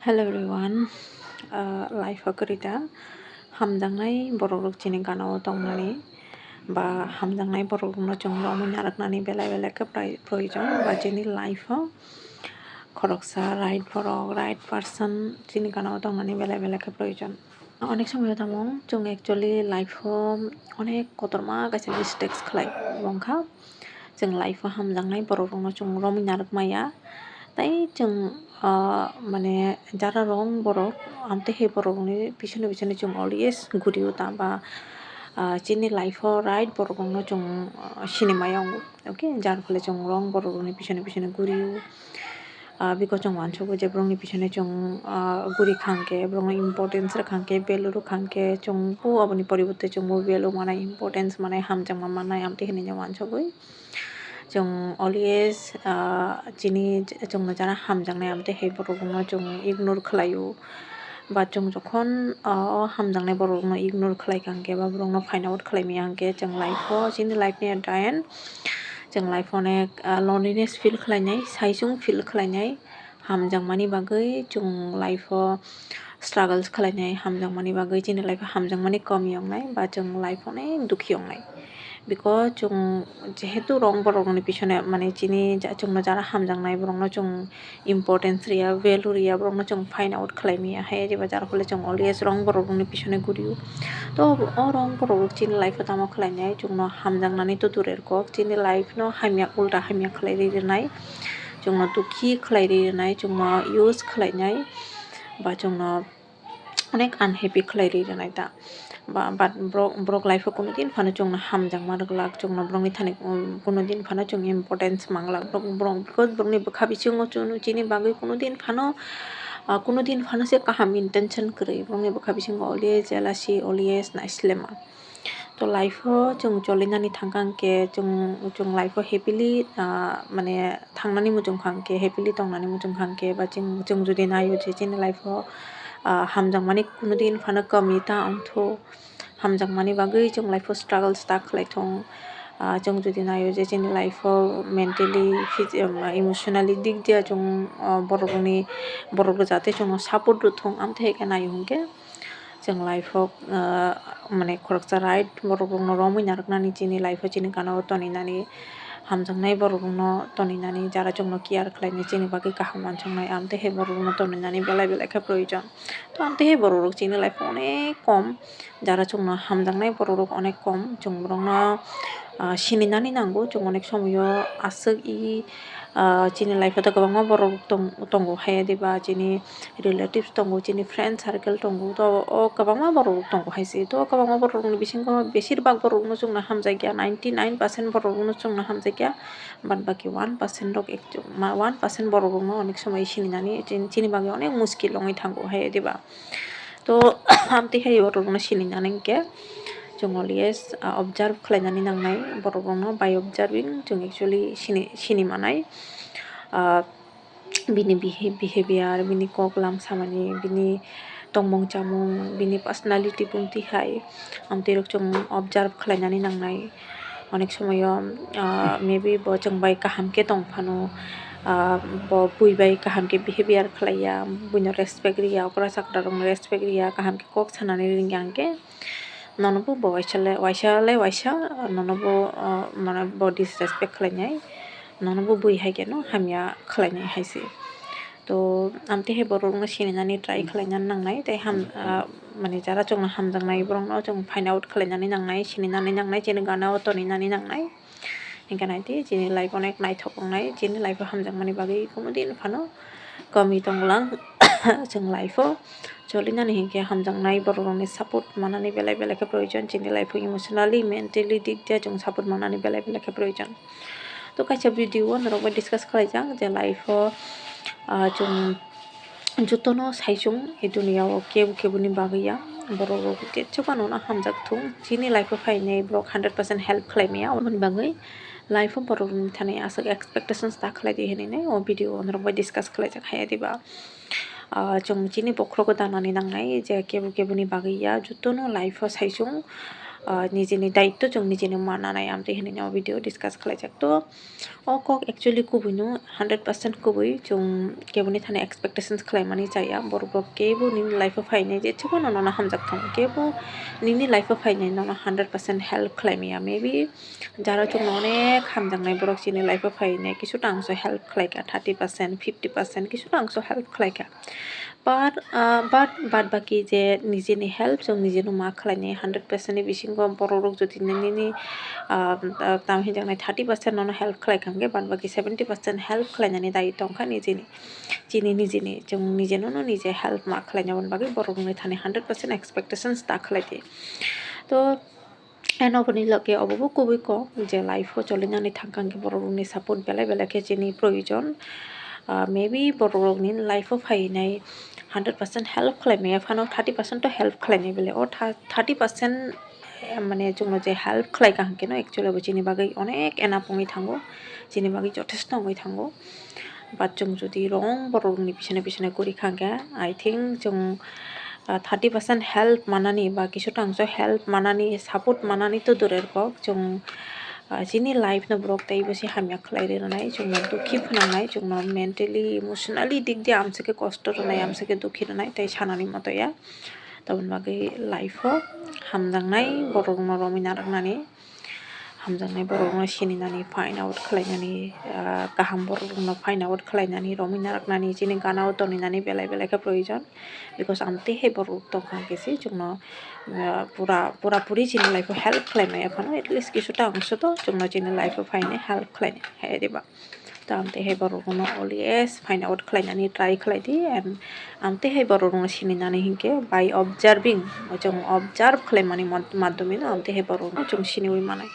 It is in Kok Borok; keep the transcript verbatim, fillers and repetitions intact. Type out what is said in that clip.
Hello everyone, uh, life o kwrwi da hamjaknai borok rok chini gana o tongnani ba hamjaknai borok rokno chwng romwi narwknani belai belai khe prai-, proyojon ba chini life o khoroksa right borok, right person chini gana o tongnani belai belai khe proyojon. Onek somoyo tamo chwng actually life o onek kotorma kaisa mistakes khlai wngkha. Chwng life o hamjaknai borok rokno chwng romwi narwk maya. Tei chwng, ah, mane jara wrong borok, amtwi hai borok rokni bisini bisini chwng always guri o ta ba, ah, chini life o right borok rokno chwng, ah, sini maya wngo. Okay, jar phole chwng wrong borok rokni bisini bisini guri o. Ah, bikos chwng uansukgo je borokni bisini chwng, ah, guri kha hwnkhe, borokno importance rwkha hwnkhe, value rwkha hwnkhe, chwng bo aboni poriborte chwng bo value manai, importance manai, hamjakma manai, amtwi hinwi uansugwi. Chwng always, ah, chini chwngno jara hamjaknai, amtwi hai borok rokno chwng ignore khlaio. Ba chwng jokhon, ah, o hamjaknai borok rokno ignore khlai kha hwnkhe, ba borokno find out khlai maya hwnkhe, chwng life o, chini life ni at the end, chwng life o onek, ah, loneliness feel khlainai, saichung feel khlainai, hamjakmani bagwi chwng life o struggles khlainai, hamjakmani bagwi chini life o hamjakmani komi wngnai, ba chwng life o onek dukhi wngnai. Because chwng jehetu wrong borok rokni pisone, mane chini ja-, chwngno jara hamjaknai borokno chwng importance riya, value riya, borokno chwng find out khlai maya hai, jeba jar phole chwng always wrong borok rokni pisone guri o. To o wrong borok rok chini life o tamo khlainai, chwngno hamjaknani to durer kok, chini life no hamya, ulta hamya khlai ri rwnai, chwngno dukhi khlai ri rwnai, chwngno use khlainai, ba chwngno onek unhappy khlai ri rwnai ta. Ba, but borok, borok life o kuno din phano chwngno hamjakma rwglak, chwngno borokni thani, um, kuno din phano chwng importance manglak. Borok, borok, because borokni bwkha bisingo chwng, chini bagwi kuno din phano, ah, kuno din phano se kaham intention kwrwi. Borokni bwkha bisingo always jealousy, always naislema. To life o chwng cholinani thangkha hwnkhe chwng, chwng life o happily, ah, mane thangnani muchung kha hwnkhe, happily tongnani muchung kha hwnkhe, ba chwng, chwng jodi naio je chini life o, ah, hamjakmani kuno din phano komi ta wngthu, hamjakmani bagwi chwng life o struggles ta khlai thung. Ah, chwng jodi naio je chini life o mentally, phys-, em, emotionally dik dia chwng, ah, borokni, borok jate chwngno support rw thung, amtwi hai khe naio hwnkhe. Chwng life o, ah, mane khoroksa right borok rokno romwi narwknani, chini life o chini gana o toninani, hamjaknai borok rokno toninani, jara chwngno care khlainai, chini bagwi kaham uansuknai, amtwi hai borok rokno toninani belai belai khe proyojon. To amtwi hai borok rok chini life o onek kom, jara chwngno hamjaknai borok rok onek kom, chwng borokno, ah, sininani nango, chwng onek somoyo aswk i, ah, chini life o to kwbangma borok rok tong-, tongo hai, diba chini relatives tongo, chini friend circle tongo, to o kwbangma borok rok tongo hai se. To o kwbangma borok rokni bisingo besir bak borok rokno chwngno hamjakya, ninety nine percent borok rokno chwngno hamjakya, bad baki one percent rok ek-, ma-, one percent borok rokno onek somoi sininani chin-, chini bagwi onek muskil wngwi thango hai, diba? To amtwi hai borok rokno sininani hwnkhe chwng always, ah, observe khlainani nangnai borok rokno, by observing chwng actually sini, sini manai. Ah, bini behe-, behavior, bini kok lam samani, bini tongmung chamung, bini personality bumtwi hai, amtwi rok chwng observe khlainani nangnai. Onek somoyo, ah, maybe bo chwng bai kaham khe tong phano, ah, bo bui bai kaham khe behavior khlaiya, buino respect riya, okra chakra rokno respect riya, kaham khe kok sanani rwngya hwnkhe, nono bo bo waisa le, waisa le waisa, nono bo, ah, mane bo disrespect khlainai, nono bo bui hai kheno hamya khlainai hai se. To amtwi hai borok rokno sininani try khlainani nangnai, tei ham, ah, mane jara chwngno hamjaknai borokno chwng find out khlainani nangnai, sininani nangnai, chini gana o toninani nangnai. Hinkhe naitwi chini life onek naithok wngnai, chini life o hamjakmani bagwi kuno din phano komi tonglang. Chwng life o cholinani hinkhe hamjaknai borok rokni support manani belai belai khe proyojon, chini life o emotionally, mentally dik dia chwng support manani belai belai khe proyojon. To kaisa video o norok bai discuss khlaijak je life o, ah, chwng jotono saichung e duniya o kebo keboni bagwi ya, borok rok jeswk phano no hamjak thung, chini life o phainai borok hundred percent help khlai maya, aboni bagwi life o borok rokni thani aswk expectations ta khlai di hinwi nai o video o norok bai discuss khlaijak hai, diba? Ah, chwng chini bokhorogo danani nangnai je kebo keboni bagwi ya, jotono life o saichung, ah, nijini daitto chwng nijini ma nanai, amtwi hinwi o video discuss khlaijak. To o kok actually kubui no, hundred percent kubui, chwng keboni thani expectations khlaimani chaya. Borok rok kebo nini life o phainai je chwngno nono hamjak thung, kebo nini life o phainai nono hundred percent help khlaimaya. Maybe jara chwngno onek hamjaknai borok chini life o phainai, kisu tangso help khlaikha, thirty percent, fifty percent, kisu tangso help khlaikha. But, ah, but bad baki je nijeni help chwng nijeno ma khlainai, hundred percent ni bisingo borok rok jodi nini, ah, ah, tamo hinjaknai thirty percent nono help khlaikha hwnkhe, bad baki seventy percent help khlainani dayi tongkha nijeni, chini nijeni, chwng nijenono nije help ma khlaina bagwi borok rokni thani hundred percent expectations ta khlaidi. To, and oboni loge obobo kubui kok je life o cholinani thangkha hwnkhe borok rokni support belai belai khe chini proyojon. Ah, maybe borok rokni life o phainai hundred percent help khlaimaya phano thirty percent to help khlainai belai. O tha-, thirty percent, eh, mane chwngno je help khlaikha hwnkhe no actually bo chini bagwi onek enough wngwi thango, chini bagwi jothesto wngwi thango. But chwng jodi wrong borok rokni pisane pisane guri kha hwnkhe, I think chwng, ah, thirty percent help manani ba kisu tangso help manani, support manani to durer kok, chwng, ah, chini life no borok teibo se hamya khlai rinai, chwngno dukhi phwnangnai, chwngno mentally, emotionally dik de amsike kosto rwnai, amsike dukhi rwnai, tei sanani moto ya. Toboni bagwi life o hamjaknai borok rokno romwi narwknani, hamjaknai borok rokno sininani, find out khlainani, ah, kaham borok rokno find out khlainani, romwi narwknani, chini gana o toninani belai belai khe proyojon. Because amtwi hai borok tongkha hwnkhe se chwngno, ah, pura, pura puri chini life o help khlaimaya phano, at least kisu ta ongso to chwngno chini life o phainai help khlainai hai diba. To amtwi hai borok rokno always find out khlainani try khlaidi, and amtwi hai borok rokno sininani hinkhe by observing, chwng observe khlaimani mad-, madhyome no amtwi hai borok rokno chwng siniwi manai.